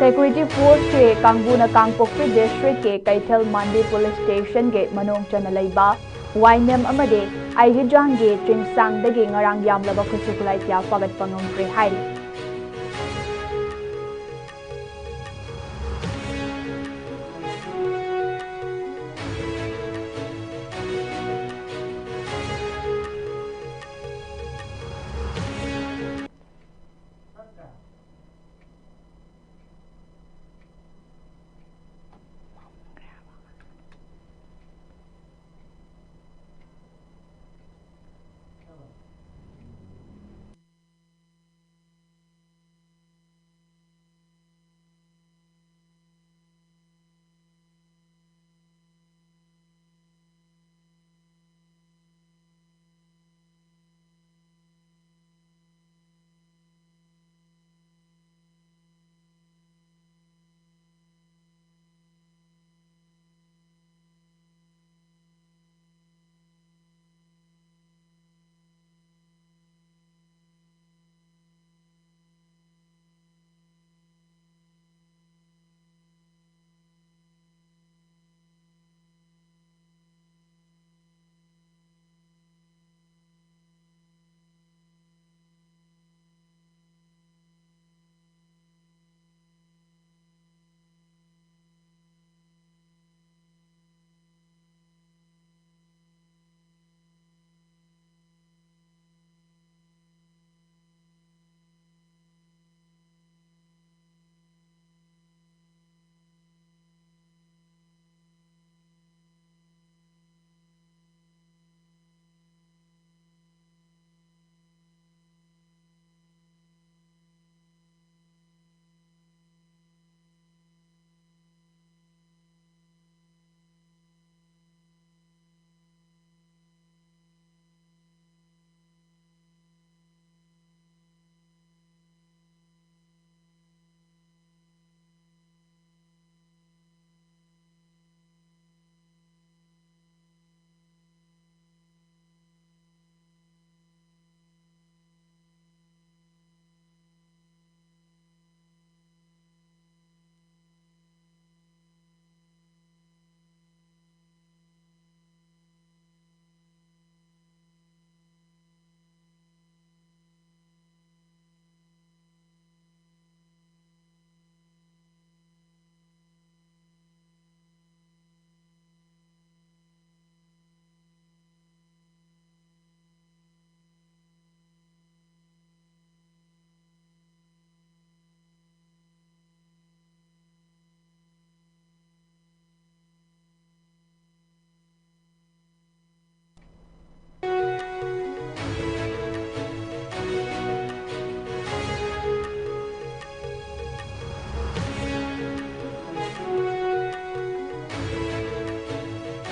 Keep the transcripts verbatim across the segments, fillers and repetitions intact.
Security force ꯁꯦ ꯀꯥꯡꯕꯨꯅ ꯀꯥꯡꯄꯣꯛꯄꯤ district ꯀꯤ ꯀꯩꯊꯦꯜ ꯃꯥꯟꯕꯤ police station ꯒꯤ ꯃꯅꯨꯡ ꯆꯟꯅ ꯂꯩꯕ ꯋꯥꯏꯅꯦꯝ ꯑꯃꯗꯤ ꯑꯩꯒꯤꯖꯥꯡꯒꯤ ꯆꯤꯡꯁꯥꯡꯗꯒꯤ ꯉꯔꯥꯡ ꯌꯥꯝꯂꯕ ꯈꯨꯠꯁꯨ ꯈꯨꯠꯂꯥꯏ ꯀꯌꯥ ꯐꯥꯒꯠꯄ ꯉꯝꯈ꯭ꯔꯦ ꯍꯥꯏꯔꯤ꯫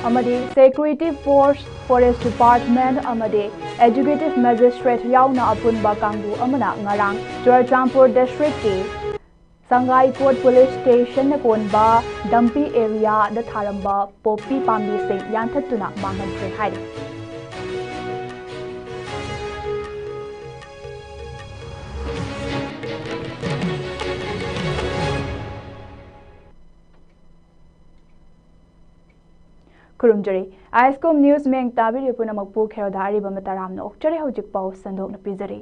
ꯑꯃꯗꯤ Security Force, Forest Department ꯑꯃꯗꯤ Executive Magistrate ꯌꯥꯎꯅ ꯑꯄꯨꯟꯕ ꯀꯥꯡꯕꯨ ꯑꯃꯅ ꯉꯔꯥꯡ ꯆꯨꯔꯆꯥꯟꯄꯨꯔ districtꯀꯤ ꯁꯪꯒꯥꯏꯀꯣꯠ police stationꯅ ꯀꯣꯟꯕ ꯗꯝꯄꯤ areaꯗ ꯊꯥꯔꯝꯕ ꯄꯣꯄꯤ ꯄꯥꯝꯕꯤꯁꯤꯡ ꯌꯥꯟꯊꯠꯇꯨꯅ ꯃꯥꯡꯍꯟꯈ꯭ꯔꯦ ꯍꯥꯏꯔꯤ꯫ ꯈꯨꯔꯨꯝꯖꯔꯤ꯫ ISCOM News ꯃꯤꯌꯦꯡ ꯇꯥꯕꯤꯔꯤꯕ ꯄꯨꯝꯅꯃꯛꯄꯨ ꯈꯦꯔꯣꯗ ꯑꯔꯤꯕ ꯃꯇꯔꯥꯝꯅ ꯑꯣꯛꯆꯔꯤ꯫ ꯍꯧꯖꯤꯛ ꯄꯥꯎ ꯁꯟꯗꯣꯛꯅ ꯄꯤꯖꯔꯤ꯫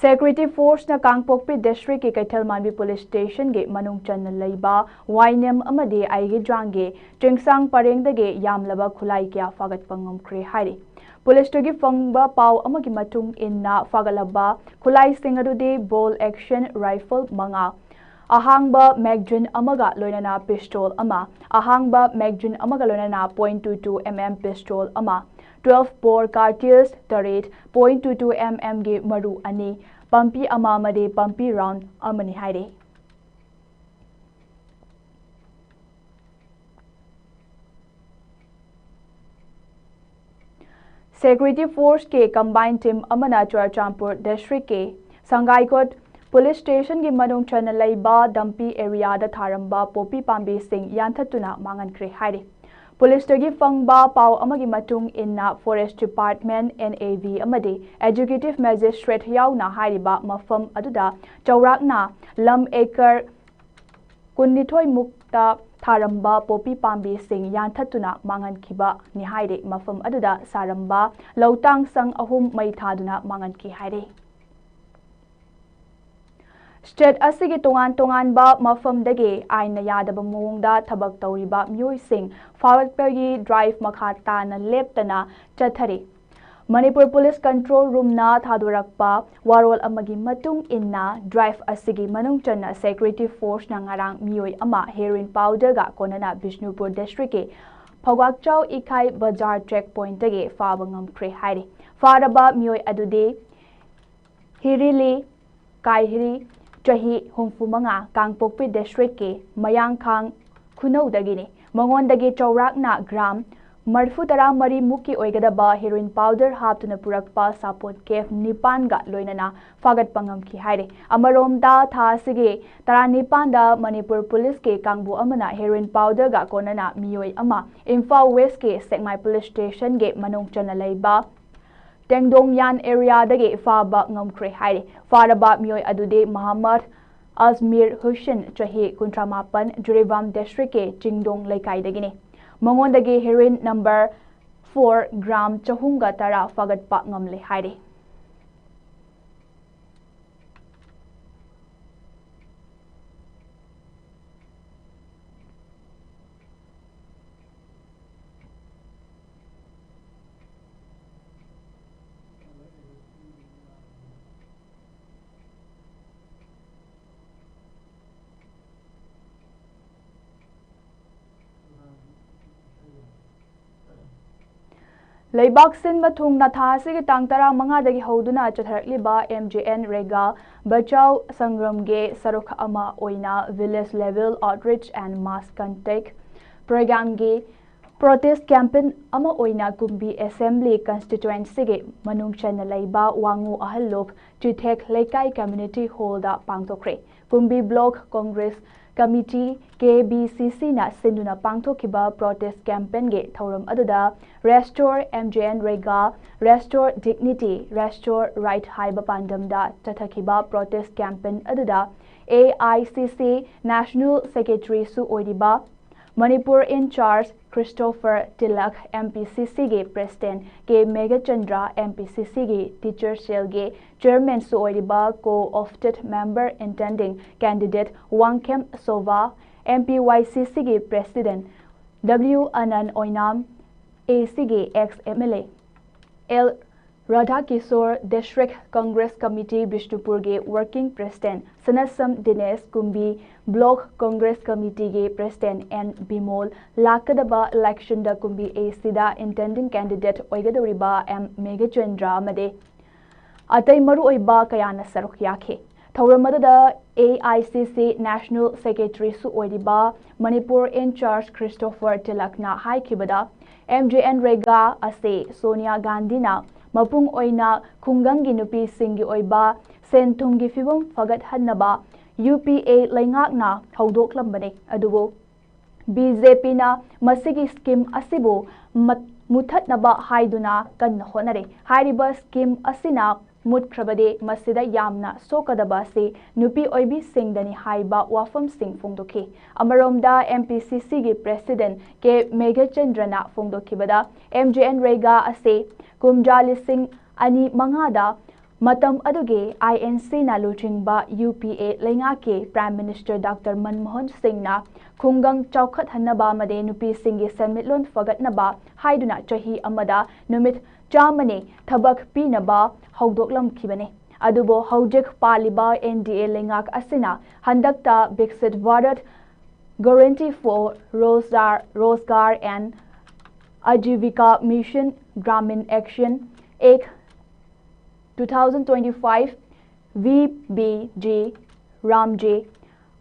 Security Forceꯅ ꯀꯥꯡꯄꯣꯛꯄꯤ districtꯀꯤ ꯀꯩꯊꯦꯜꯃꯥꯟꯕꯤ police stationꯒꯤ ꯃꯅꯨꯡ ꯆꯟꯅ ꯂꯩꯕ ꯋꯥꯏꯅꯦꯝ ꯑꯃꯗꯤ ꯑꯩꯒꯤꯖꯥꯡꯒꯤ ꯆꯤꯡꯁꯥꯡ ꯄꯔꯦꯡꯗꯒꯤ ꯌꯥꯝꯂꯕ ꯈꯨꯠꯂꯥꯏ ꯀꯌꯥ ꯐꯥꯒꯠꯄ ꯉꯝꯈ꯭ꯔꯦ ꯍꯥꯏꯔꯤ꯫ Policeꯇꯒꯤ ꯐꯪꯕ ꯄꯥꯎ ꯑꯃꯒꯤ ꯃꯇꯨꯡ ꯏꯟꯅ ꯐꯥꯒꯠꯂꯕ ꯈꯨꯠꯂꯥꯏꯁꯤꯡ ꯑꯗꯨꯗꯤ bolt action rifle ꯃꯉꯥ, ꯑꯍꯥꯡꯕ magazine ꯑꯃꯒ ꯂꯣꯏꯅꯅ pistol ꯑꯃ, ꯑꯍꯥꯡꯕ magazine ꯑꯃꯒ ꯂꯣꯏꯅꯅ point two two mm pistol ꯑꯃ, twelve bore cartridge ꯇꯔꯦꯠ, point two two mmꯒꯤ ꯃꯔꯨ ꯑꯅꯤ, ꯄꯝꯄꯤ ꯑꯃ ꯑꯃꯗꯤ ꯄꯝꯄꯤ round ꯑꯃꯅꯤ ꯍꯥꯏꯔꯤ꯫ Security Forceꯀꯤ combined team ꯑꯃꯅ ꯆꯨꯔꯆꯥꯟꯄꯨꯔ districtꯀꯤ ꯁꯪꯒꯥꯏꯀꯣꯠ police stationꯒꯤ ꯃꯅꯨꯡ ꯆꯟꯅ ꯂꯩꯕ ꯗꯝꯄꯤ areaꯗ ꯊꯥꯔꯝꯕ ꯄꯣꯄꯤ ꯄꯥꯝꯕꯤꯁꯤꯡ ꯌꯥꯟꯊꯠꯇꯨꯅ ꯃꯥꯡꯍꯟꯈ꯭ꯔꯦ ꯍꯥꯏꯔꯤ꯫ Policeꯇꯒꯤ ꯐꯪꯕ ꯄꯥꯎ ꯑꯃꯒꯤ ꯃꯇꯨꯡ ꯏꯟꯅ Forest Department, NAV ꯑꯃꯗꯤ Executive Magistrate ꯌꯥꯎꯅ ꯍꯥꯏꯔꯤꯕ ꯃꯐꯝ ꯑꯗꯨꯗ ꯆꯥꯎꯔꯥꯛꯅ ꯂꯝ acre ꯀꯨꯟꯅꯤꯊꯣꯏ ꯃꯨꯛꯇ ꯊꯥꯔꯝꯕ ꯄꯣꯄꯤ ꯄꯥꯝꯕꯤꯁꯤꯡ ꯌꯥꯟꯊꯠꯇꯨꯅ ꯃꯥꯡꯍꯟꯈꯤꯕꯅꯤ ꯍꯥꯏꯔꯤ꯫ ꯃꯐꯝ ꯑꯗꯨꯗ ꯁꯥꯔꯝꯕ ꯂꯧꯇꯥꯡ ꯁꯪ ꯑꯍꯨꯝ ꯃꯩ ꯊꯥꯗꯨꯅ ꯃꯥꯡꯍꯟꯈꯤ ꯍꯥꯏꯔꯤ꯫ State ꯑꯁꯤꯒꯤ ꯇꯣꯉꯥꯟ ꯇꯣꯉꯥꯟꯕ ꯃꯐꯝꯗꯒꯤ ꯑꯥꯏꯟꯅ ꯌꯥꯗꯕ ꯃꯑꯣꯡꯗ ꯊꯕꯛ ꯇꯧꯔꯤꯕ ꯃꯤꯑꯣꯏꯁꯤꯡ ꯐꯥꯒꯠꯄꯒꯤ drive ꯃꯈꯥ ꯇꯥꯅ ꯂꯦꯞꯇꯅ ꯆꯠꯊꯔꯤ꯫ ꯃꯅꯤꯄꯨꯔ Police Control Roomꯅ ꯊꯥꯗꯣꯔꯛꯄ ꯋꯥꯔꯣꯜ ꯑꯃꯒꯤ ꯃꯇꯨꯡ ꯏꯟꯅ, drive ꯑꯁꯤꯒꯤ ꯃꯅꯨꯡ ꯆꯟꯅ Security Forceꯅ ꯉꯔꯥꯡ ꯃꯤꯑꯣꯏ ꯑꯃ heroin powderꯒ ꯀꯣꯟꯅꯅ ꯕꯤꯁꯅꯨꯄꯨꯔ districtꯀꯤ ꯐꯧꯒꯥꯛꯆꯥꯎ ꯏꯈꯥꯏ ꯕꯖꯥꯔ check pointꯇꯒꯤ ꯐꯥꯕ ꯉꯝꯈ꯭ꯔꯦ ꯍꯥꯏꯔꯤ꯫ ꯐꯥꯔꯕ ꯃꯤꯑꯣꯏ ꯑꯗꯨꯗꯤ ꯍꯤꯔꯤꯂꯤ ꯀꯥꯏꯍꯤꯔꯤ, ꯆꯍꯤ ꯍꯨꯝꯐꯨ ꯃꯉꯥ, ꯀꯥꯡꯄꯣꯛꯄꯤ districtꯀꯤ ꯃꯌꯥꯡꯈꯥꯡ ꯈꯨꯅꯧꯗꯒꯤꯅꯤ꯫ ꯃꯉꯣꯟꯗꯒꯤ ꯆꯥꯎꯔꯥꯛꯅ ꯒ꯭ꯔꯥꯝ ꯃꯔꯤꯐꯨ ꯇꯔꯥ ꯃꯔꯤ ꯃꯨꯛꯀꯤ ꯑꯣꯏꯒꯗꯕ heroin powder ꯍꯥꯞꯇꯨꯅ ꯄꯨꯔꯛꯄ ꯁꯥꯄꯣꯟ ꯀꯦꯐ ꯅꯤꯄꯥꯟꯒ ꯂꯣꯏꯅꯅ ꯐꯥꯒꯠꯄ ꯉꯝꯈꯤ ꯍꯥꯏꯔꯤ꯫ ꯑꯃꯔꯣꯝꯗ, ꯊꯥ ꯑꯁꯤꯒꯤ ꯇꯔꯥꯅꯤꯄꯥꯟꯗ ꯃꯅꯤꯄꯨꯔ ꯄꯨꯂꯤꯁꯀꯤ ꯀꯥꯡꯕꯨ ꯑꯃꯅ heroin powderꯒ ꯀꯣꯟꯅꯅ ꯃꯤꯑꯣꯏ ꯑꯃ ꯏꯝꯐꯥꯜ ꯋꯦꯁꯀꯤ ꯁꯦꯛꯃꯥꯏ ꯄꯨꯂꯤꯁ ꯁ꯭ꯇꯦꯁꯟꯒꯤ ꯃꯅꯨꯡ ꯆꯟꯅ ꯂꯩꯕ ꯇꯦꯡꯗꯣꯡꯌꯥꯟ ꯑꯦꯔꯤꯌꯥꯗꯒꯤ ꯐꯥꯕ ꯉꯝꯈ꯭ꯔꯦ ꯍꯥꯏꯔꯤ꯫ ꯐꯥꯔꯕ ꯃꯤꯑꯣꯏ ꯑꯗꯨꯗꯤ ꯃꯍꯝꯃꯗ ꯑꯖꯃꯤꯔ ꯍꯨꯁꯦꯟ, ꯆꯍꯤ ꯀꯨꯟꯊ꯭ꯔꯥ ꯃꯥꯄꯟ, ꯖꯤꯔꯤꯕꯥꯝ ꯗꯤꯁꯇ꯭ꯔꯤꯛꯀꯤ ꯆꯤꯡꯗꯣꯡ ꯂꯩꯀꯥꯏꯗꯒꯤꯅꯤ꯫ ꯃꯉꯣꯟꯗꯒꯤ heroin number four ꯒ꯭ꯔꯥꯝ ꯆꯍꯨꯝꯒ ꯇꯔꯥ ꯐꯥꯒꯠꯄ ꯉꯝꯂꯦ ꯍꯥꯏꯔꯤ꯫ ꯂꯩꯕꯥꯛ ꯁꯤꯟꯕ ꯊꯨꯡꯅ ꯊꯥ ꯑꯁꯤꯒꯤ ꯇꯥꯡ ꯇꯔꯥꯃꯉꯥꯗꯒꯤ ꯍꯧꯗꯨꯅ ꯆꯠꯊꯔꯛꯂꯤꯕ ꯑꯦꯝ ꯖꯦ ꯑꯦꯟ ꯔꯦꯒꯥ ꯕꯆꯥꯎ ꯁꯪꯒ꯭ꯔꯝꯒꯤ ꯁꯔꯨꯛ ꯑꯃ ꯑꯣꯏꯅ village level outreach and mass contact programꯒꯤ protest campaign ꯑꯃ ꯑꯣꯏꯅ ꯀꯨꯝꯕꯤ assembly constituencyꯒꯤ ꯃꯅꯨꯡ ꯆꯟꯅ ꯂꯩꯕ ꯋꯥꯉꯨ ꯑꯍꯜ ꯂꯨꯞ ꯆꯤꯊꯦꯛ ꯂꯩꯀꯥꯏ community hallꯗ ꯄꯥꯡꯊꯣꯛꯈ꯭ꯔꯦ꯫ ꯀꯨꯝꯕꯤ block congress committee, K B C Cꯅ ꯁꯤꯟꯗꯨꯅ ꯄꯥꯡꯊꯣꯛꯈꯤꯕ protest campaignꯒꯤ ꯊꯧꯔꯝ ꯑꯗꯨꯗ Restore M J N Rega, Restore Dignity, Restore Right ꯍꯥꯏꯕ ꯄꯥꯟꯗꯝꯗ ꯆꯠꯊꯈꯤꯕ protest campaign ꯑꯗꯨꯗ A I C C National Secretaryꯁꯨ ꯑꯣꯏꯔꯤꯕ Manipur in charge Christopher Tilak, M P C Cꯒꯤ president K Meghachandra, M P C Cꯒꯤ teacher cellꯒꯤ chairmanꯁꯨ ꯑꯣꯏꯔꯤꯕ co-opted member intending candidate Wangkhem Sobha, M P Y C Cꯒꯤ president W Anand Oinam, A Cꯒꯤ ex M L A L Radhakishore, District Congress Committee ꯕꯤꯁꯅꯨꯄꯨꯔꯒꯤ working president ꯁꯅꯁꯝ Dinesh, ꯀꯨꯝꯕꯤ Block Congress Committeeꯒꯤ president N Bimol, ꯂꯥꯛꯀꯗꯕ electionꯗ ꯀꯨꯝꯕꯤ A Cꯗ intending candidate ꯑꯣꯏꯒꯗꯧꯔꯤꯕ M Meghachandra ꯑꯃꯗꯤ ꯑꯇꯩ ꯃꯔꯨꯑꯣꯏꯕ ꯀꯌꯥꯅ ꯁꯔꯨꯛ ꯌꯥꯈꯤ꯫ ꯊꯧꯔꯝ ꯑꯗꯨꯗ A I C C National Secretary ꯁꯨ ꯑꯣꯏꯔꯤꯕ ꯃꯅꯤꯄꯨꯔ in charge ꯈ꯭ꯔꯤꯁꯇꯣꯐꯔ ꯇꯤꯂꯛꯅ ꯍꯥꯏꯈꯤꯕꯗ, M G N ꯔꯦꯒꯥ ꯑꯁꯤ ꯁꯣꯅꯤꯌꯥ ꯒꯥꯟꯙꯤꯅ ꯃꯄꯨꯡ ꯑꯣꯏꯅ ꯈꯨꯡꯒꯪꯒꯤ ꯅꯨꯄꯤꯁꯤꯡꯒꯤ ꯑꯣꯏꯕ ꯁꯦꯟ ꯊꯨꯝꯒꯤ ꯐꯤꯕꯝ ꯐꯒꯠꯍꯟꯅꯕ U P A ꯂꯩꯉꯥꯛꯅ ꯍꯧꯗꯣꯛꯂꯝꯕꯅꯤ꯫ ꯑꯗꯨꯕꯨ B J P ꯅ ꯃꯁꯤꯒꯤ ꯁ꯭ꯀꯤꯝ ꯑꯁꯤꯕꯨ ꯃꯠ-, ꯃꯨꯊꯠꯅꯕ ꯍꯥꯏꯗꯨꯅ ꯀꯟꯅ ꯍꯣꯠꯅꯔꯤ꯫ ꯍꯥꯏꯔꯤꯕ ꯁ꯭ꯀꯤꯝ ꯑꯁꯤꯅ ꯃꯨꯠꯈ꯭ꯔꯕꯗꯤ ꯃꯁꯤꯗ ꯌꯥꯝꯅ ꯁꯣꯛꯀꯗꯕ ꯑꯁꯤ ꯅꯨꯄꯤ ꯑꯣꯏꯕꯤꯁꯤꯡꯗꯅꯤ ꯍꯥꯏꯕ ꯋꯥꯐꯝꯁꯤꯡ ꯐꯣꯡꯗꯣꯛꯈꯤ꯫ ꯑꯃꯔꯣꯝꯗ, M P C C ꯒꯤ President K ꯃꯦꯘꯆꯟꯗ꯭ꯔꯅ ꯐꯣꯡꯗꯣꯛꯈꯤꯕꯗ, M G N Rega ꯑꯁꯤ ꯀꯨꯝꯖꯥ ꯂꯤꯁꯤꯡ ꯑꯅꯤ ꯃꯉꯥꯗ ꯃꯇꯝ ꯑꯗꯨꯒꯤ I N C ꯅ ꯂꯨꯆꯤꯡꯕ U P A ꯂꯩꯉꯥꯛꯀꯤ Prime Minister Doctor ꯃꯟꯃꯣꯍꯟ ꯁꯤꯡꯅ ꯈꯨꯡꯒꯪ ꯆꯥꯎꯈꯠꯍꯟꯅꯕ ꯑꯃꯗꯤ ꯅꯨꯄꯤꯁꯤꯡꯒꯤ ꯁꯦꯟꯃꯤꯠꯂꯣꯟ ꯐꯒꯠꯅꯕ ꯍꯥꯏꯗꯨꯅ ꯆꯍꯤ ꯑꯃꯗ ꯅꯨꯃꯤꯠ ꯆꯥꯝꯃꯅꯤ ꯊꯕꯛ ꯄꯤꯅꯕ ꯍꯧꯗꯣꯛꯂꯝꯈꯤꯕꯅꯤ꯫ ꯑꯗꯨꯕꯨ ꯍꯧꯖꯤꯛ ꯄꯥꯜꯂꯤꯕ N D A ꯂꯩꯉꯥꯛ ꯑꯁꯤꯅ ꯍꯟꯗꯛꯇ Viksit Bharat Guarantee for Rozgar, Rozgar and Ajivika Mission Gramin Action Act two thousand twenty-five, V B G Ramji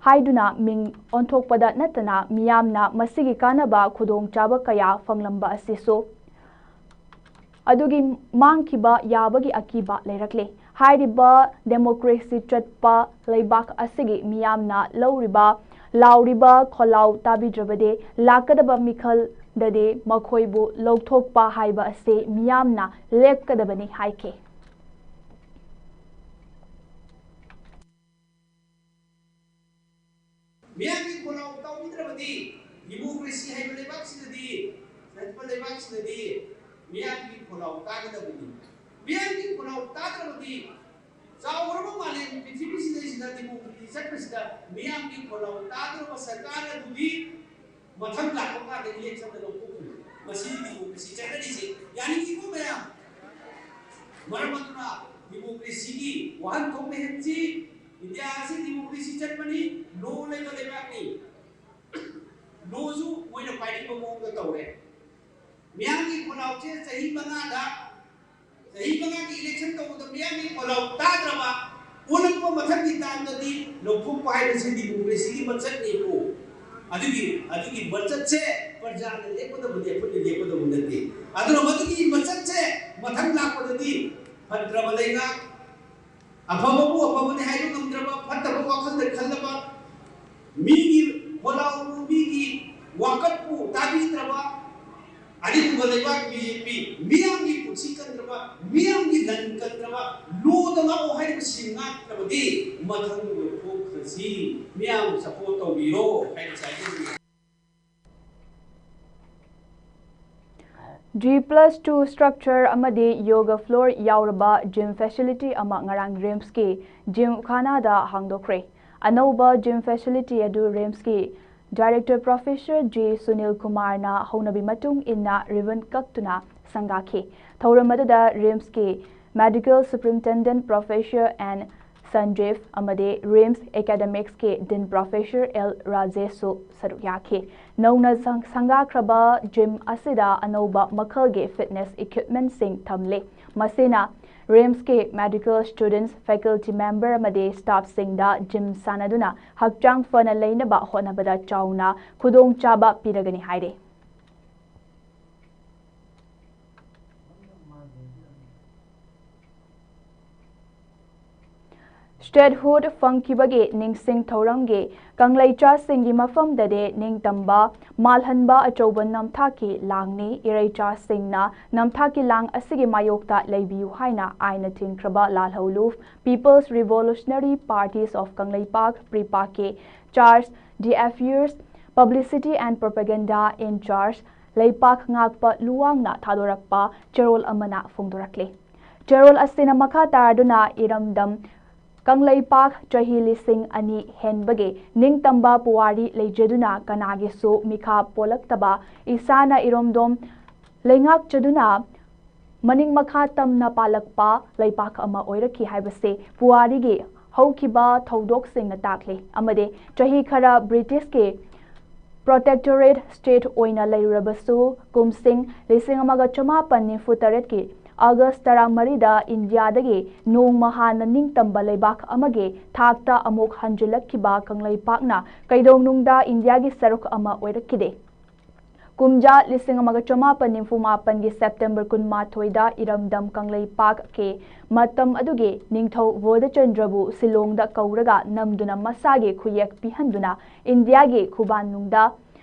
ꯍꯥꯏꯗꯨꯅ ꯃꯤꯡ ꯑꯣꯟꯊꯣꯛꯄꯗ ꯅꯠꯇꯅ ꯃꯤꯌꯥꯝꯅ ꯃꯁꯤꯒꯤ ꯀꯥꯟꯅꯕ ꯈꯨꯗꯣꯡꯆꯥꯕ ꯀꯌꯥ ꯐꯪꯂꯝꯕ ꯑꯁꯤꯁꯨ ꯑꯗꯨꯒꯤ ꯃꯥꯡꯈꯤꯕ ꯌꯥꯕꯒꯤ ꯑꯀꯤꯕ ꯂꯩꯔꯛꯂꯦ꯫ ꯍꯥꯏꯔꯤꯕ democracy ꯆꯠꯄ ꯂꯩꯕꯥꯛ ꯑꯁꯤꯒꯤ ꯃꯤꯌꯥꯝꯅ ꯂꯧꯔꯤꯕ, ꯂꯥꯎꯔꯤꯕ ꯈꯣꯜꯂꯥꯎ ꯇꯥꯕꯤꯗ꯭ꯔꯕꯗꯤ ꯂꯥꯛꯀꯗꯕ ꯃꯤꯈꯜꯗꯗꯤ ꯃꯈꯣꯏꯕꯨ ꯂꯧꯊꯣꯛꯄ ꯍꯥꯏꯕ ꯑꯁꯤ ꯃꯤꯌꯥꯝꯅ ꯂꯦꯞꯀꯗꯕꯅꯤ ꯍꯥꯏꯈꯤ꯫ ꯃꯤꯌꯥꯝꯒꯤ ꯈꯣꯜꯂꯥꯎ ꯇꯥꯕꯤꯗ꯭ꯔꯕꯗꯤ democracy ꯍꯥꯏꯕ ꯂꯩꯕꯥꯛꯁꯤꯗꯗꯤ, ꯆꯠꯄ ꯂꯩꯕꯥꯛꯁꯤꯗꯗꯤ ꯃꯤꯌꯥꯝꯒꯤ ꯈꯣꯜꯂꯥꯎ ꯇꯥꯒꯗꯕꯅꯤ꯫ ꯃꯤꯌꯥꯝꯒꯤ ꯈꯣꯜꯂꯥꯎ ꯇꯥꯗ꯭ꯔꯕꯗꯤ ꯆꯥꯎꯈ꯭ꯔꯕ ꯃꯥꯂꯦꯝ ꯄ꯭ꯔꯤꯊꯤꯕꯤꯁꯤꯗꯩꯁꯤꯗ democracy ꯆꯠꯄꯁꯤꯗ ꯃꯤꯌꯥꯝꯒꯤ ꯈꯣꯜꯂꯥꯎ ꯇꯥꯗ꯭ꯔꯕ ꯁꯔꯀꯥꯔ ꯑꯗꯨꯗꯤ ꯃꯊꯪ ꯂꯥꯛꯄ ꯀꯥꯟꯗ electionꯗ ꯂꯧꯊꯣꯛꯇꯣꯏꯅꯤ꯫ ꯃꯁꯤꯗꯤ democracy ꯆꯠꯅꯔꯤꯁꯦ ꯌꯥꯅꯤꯡꯉꯤꯀꯣ ꯃꯌꯥꯝ? ꯃꯔꯝ ꯑꯗꯨꯅ democracyꯒꯤ ꯋꯥꯍꯟꯊꯣꯛ ꯂꯩꯍꯟꯁꯤ꯫ ꯏꯟꯗꯤꯌꯥ ꯑꯁꯤ democracy ꯆꯠꯄꯅꯤ, law ꯂꯩꯕ ꯂꯩꯕꯥꯛꯅꯤ꯫ Lawꯁꯨ ꯃꯣꯏꯅ ꯄꯥꯏꯅꯤꯡꯕ ꯃꯑꯣꯡꯗ ꯇꯧꯔꯦ꯫ ꯃꯤꯌꯥꯝꯒꯤ ꯈꯣꯜꯂꯥꯎꯁꯦ ꯆꯍꯤ ꯃꯉꯥꯗ, ꯆꯍꯤ ꯃꯉꯥꯒꯤ election ꯇꯧꯕꯗ ꯃꯤꯌꯥꯝꯒꯤ ꯈꯣꯜꯂꯥꯎ ꯇꯥꯗ꯭ꯔꯕ, ꯑꯣꯜꯂꯛꯄ ꯃꯊꯪꯒꯤ ꯇꯥꯏꯝꯗꯗꯤ ꯂꯧꯊꯣꯛꯄ ꯍꯥꯏꯕꯁꯤ ꯗꯤꯃꯣꯀ꯭ꯔꯦꯁꯤꯒꯤ ꯃꯆꯠꯅꯤꯀꯣ꯫ ꯑꯗꯨꯒꯤ ꯑꯗꯨꯒꯤ ꯃꯆꯠꯁꯦ ꯄ꯭ꯔꯖꯥꯅ ꯂꯦꯞꯀꯗꯕꯅꯤ, ꯑꯩꯈꯣꯏꯅ ꯂꯦꯞꯀꯗꯕ ꯅꯠꯇꯦ꯫ ꯑꯗꯨꯅ ꯃꯗꯨꯒꯤ ꯃꯆꯠꯁꯦ ꯃꯊꯪ ꯂꯥꯛꯄꯗꯗꯤ ꯐꯠꯇ꯭ꯔꯕ ꯂꯩꯉꯥꯛ, ꯑꯐꯕꯕꯨ ꯑꯐꯕꯅꯤ ꯍꯥꯏꯕ ꯉꯝꯗ꯭ꯔꯕ, ꯐꯠꯇꯕ ꯋꯥꯈꯜꯗ ꯈꯜꯂꯕ, ꯃꯤꯒꯤ ꯈꯣꯜꯂꯥꯎꯕꯨ, ꯃꯤꯒꯤ ꯋꯥꯀꯠꯄꯨ ꯇꯥꯕꯤꯗ꯭ꯔꯕ, ꯑꯗꯨꯒꯨꯝꯕ ꯂꯩꯕꯥꯛ ꯕꯤ ꯖꯦ ꯄꯤ, ꯃꯤꯌꯥꯝꯒꯤ ꯄꯨꯟꯁꯤ ꯀꯟꯗ꯭ꯔꯕ, ꯃꯤꯌꯥꯝꯒꯤ ꯂꯟ ꯀꯟꯗ꯭ꯔꯕ, ꯂꯣꯗ ꯉꯥꯛꯑꯣ ꯍꯥꯏꯔꯤꯕꯁꯤ ꯉꯥꯛꯇ꯭ꯔꯕꯗꯤ ꯃꯊꯪ ꯑꯣꯏꯊꯣꯛꯈ꯭ꯔꯁꯤ꯫ ꯃꯤꯌꯥꯝ ꯁꯄꯣꯔꯠ ꯇꯧꯕꯤꯔꯣ ꯍꯥꯏꯅ ꯍꯥꯏꯖꯅꯤꯡꯉꯤ꯫ G plus two structure ꯑꯃꯗꯤ yoga floor ꯌꯥꯎꯔꯕ gym facility ꯑꯃ ꯉꯔꯥꯡ ꯔꯤꯝꯁꯀꯤ ꯖꯤꯝ ꯈꯥꯅꯥꯗ ꯍꯥꯡꯗꯣꯛꯈ꯭ꯔꯦ꯫ ꯑꯅꯧꯕ gym facility ꯑꯗꯨ ꯔꯤꯝꯁꯀꯤ Director Professor G ꯁꯨꯅꯤꯜ ꯀꯨꯃꯥꯔꯅ ꯍꯧꯅꯕꯤ ꯃꯇꯨꯡ ꯏꯟꯅ ribbon ꯀꯛꯇꯨꯅ ꯁꯪꯒꯥꯈꯤ꯫ ꯊꯧꯔꯝ ꯑꯗꯨꯗ ꯔꯤꯝꯁꯀꯤ Medical Superintendent Professor N Sanjiv ꯑꯃꯗꯤ ꯔꯤꯝꯁ ꯑꯦꯀꯥꯗꯦꯃꯤꯛꯁꯀꯤ ꯗꯤꯟ ꯄ꯭ꯔꯣꯐꯦꯁꯔ ꯑꯦꯜ ꯔꯥꯖꯦꯁꯁꯨ ꯁꯔꯨꯛ ꯌꯥꯈꯤ꯫ ꯅꯧꯅ ꯁꯪ-, ꯁꯪꯒꯥꯈ꯭ꯔꯕ ꯖꯤꯝ ꯑꯁꯤꯗ ꯑꯅꯧꯕ ꯃꯈꯜꯒꯤ ꯐꯤꯠꯅꯦꯁ ꯏꯀ꯭ꯋꯤꯞꯃꯦꯟꯠꯁꯤꯡ ꯊꯝꯂꯤ꯫ ꯃꯁꯤꯅ ꯔꯤꯝꯁꯀꯤ ꯃꯦꯗꯤꯀꯦꯜ ꯁ꯭ꯇꯨꯗꯦꯟꯠꯁ, ꯐꯦꯀꯜꯇꯤ ꯃꯦꯝꯕꯔ ꯑꯃꯗꯤ ꯁ꯭ꯇꯥꯐꯁꯤꯡꯗ ꯖꯤꯝ ꯁꯥꯟꯅꯗꯨꯅ ꯍꯛꯆꯥꯡ ꯐꯅ ꯂꯩꯅꯕ ꯍꯣꯠꯅꯕꯗ ꯆꯥꯎꯅ ꯈꯨꯗꯣꯡꯆꯥꯕ ꯄꯤꯔꯒꯅꯤ ꯍꯥꯏꯔꯤ꯫ ꯁ꯭ꯇꯦꯠꯍꯨꯗ ꯐꯪꯈꯤꯕꯒꯤ ꯅꯤꯡꯁꯤꯡ ꯊꯧꯔꯝꯒꯤ ꯀꯪꯂꯩꯆꯥꯁꯤꯡꯒꯤ ꯃꯐꯝꯗꯗꯤ ꯅꯤꯡꯇꯝꯕ ꯃꯥꯜꯍꯟꯕ ꯑꯆꯧꯕ ꯅꯝꯊꯥꯛꯀꯤ ꯂꯥꯡꯅꯤ꯫ ꯏꯔꯩꯆꯥꯁꯤꯡꯅ ꯅꯝꯊꯥꯛꯀꯤ ꯂꯥꯡ ꯑꯁꯤꯒꯤ ꯃꯥꯌꯣꯛꯇ ꯂꯩꯕꯤꯌꯨ ꯍꯥꯏꯅ ꯑꯥꯏꯟꯅ ꯊꯤꯡꯈ꯭ꯔꯕ ꯂꯥꯜꯍꯧꯂꯨꯞ People's Revolutionary Parties of Kangleipak, ꯄ꯭ꯔꯤꯄꯥꯛꯀꯤ ꯆꯥꯔꯖ, ꯗꯤ ꯑꯦꯐ ꯌꯨꯁ, Publicity and Propaganda in Charge, ꯂꯩꯄꯥꯛ ꯉꯥꯛꯄ ꯂꯨꯋꯥꯡꯅ ꯊꯥꯗꯣꯔꯛꯄ ꯆꯦꯔꯣꯜ ꯑꯃꯅ ꯐꯣꯡꯗꯣꯔꯛꯂꯤ꯫ ꯆꯦꯔꯣꯜ ꯑꯁꯤꯅ ꯃꯈꯥ ꯇꯥꯔꯗꯨꯅ ꯏꯔꯝꯗꯝ ꯀꯪꯂꯩꯄꯥꯛ ꯆꯍꯤ ꯂꯤꯁꯤꯡ ꯑꯅꯤ ꯍꯦꯟꯕꯒꯤ ꯅꯤꯡꯇꯝꯕ ꯄꯨꯋꯥꯔꯤ ꯂꯩꯖꯗꯨꯅ ꯀꯅꯥꯒꯤꯁꯨ ꯃꯤꯈꯥ ꯄꯣꯜꯂꯛꯇꯕ ꯏꯁꯥꯅ ꯏꯔꯣꯝꯗꯣꯝ ꯂꯩꯉꯥꯛꯆꯗꯨꯅ ꯃꯅꯤꯡ ꯃꯈꯥ ꯇꯝꯅ ꯄꯥꯜꯂꯛꯄ ꯂꯩꯄꯥꯛ ꯑꯃ ꯑꯣꯏꯔꯛꯈꯤ ꯍꯥꯏꯕꯁꯤ ꯄꯨꯋꯥꯔꯤꯒꯤ ꯍꯧꯈꯤꯕ ꯊꯧꯗꯣꯛꯁꯤꯡꯅ ꯇꯥꯛꯂꯤ꯫ ꯑꯃꯗꯤ ꯆꯍꯤ ꯈꯔ ꯕ꯭ꯔꯤꯇꯤꯁꯀꯤ protectorate state ꯑꯣꯏꯅ ꯂꯩꯔꯨꯔꯕꯁꯨ, ꯀꯨꯝꯁꯤꯡ ꯂꯤꯁꯤꯡ ꯑꯃꯒ ꯆꯃꯥꯄꯟ ꯅꯤꯐꯨ ꯇꯔꯦꯠꯀꯤ ꯑꯥꯒꯁ ꯇꯔꯥꯃꯔꯤꯗ ꯏꯟꯗꯤꯌꯥꯗꯒꯤ ꯅꯣꯡꯃ ꯍꯥꯟꯅ ꯅꯤꯡꯇꯝꯕ ꯂꯩꯕꯥꯛ ꯑꯃꯒꯤ ꯊꯥꯛꯇ ꯑꯃꯨꯛ ꯍꯟꯖꯤꯜꯂꯛꯈꯤꯕ ꯀꯪꯂꯩꯄꯥꯛꯅ ꯀꯩꯗꯧꯅꯨꯡꯗ ꯏꯟꯗꯤꯌꯥꯒꯤ ꯁꯔꯨꯛ ꯑꯃ ꯑꯣꯏꯔꯛꯈꯤꯗꯦ꯫ ꯀꯨꯝꯖꯥ ꯂꯤꯁꯤꯡ ꯑꯃꯒ ꯆꯃꯥꯄꯟ ꯅꯤꯐꯨ ꯃꯥꯄꯟꯒꯤ ꯁꯦꯞꯇꯦꯝꯕꯔ ꯀꯨꯟꯃꯥꯊꯣꯏꯗ ꯏꯔꯝꯗꯝ ꯀꯪꯂꯩꯄꯥꯛꯀꯤ ꯃꯇꯝ ꯑꯗꯨꯒꯤ ꯅꯤꯡꯊꯧ ꯕꯣꯙꯆꯟꯗ꯭ꯔꯕꯨ ꯁꯤꯂꯣꯡꯗ ꯀꯧꯔꯒ ꯅꯝꯗꯨꯅ ꯃꯁꯥꯒꯤ ꯈꯨꯌꯦꯛ ꯄꯤꯍꯟꯗꯨꯅ ꯏꯟꯗꯤꯌꯥꯒꯤ ꯈꯨꯕꯥꯟꯅꯨꯡꯗ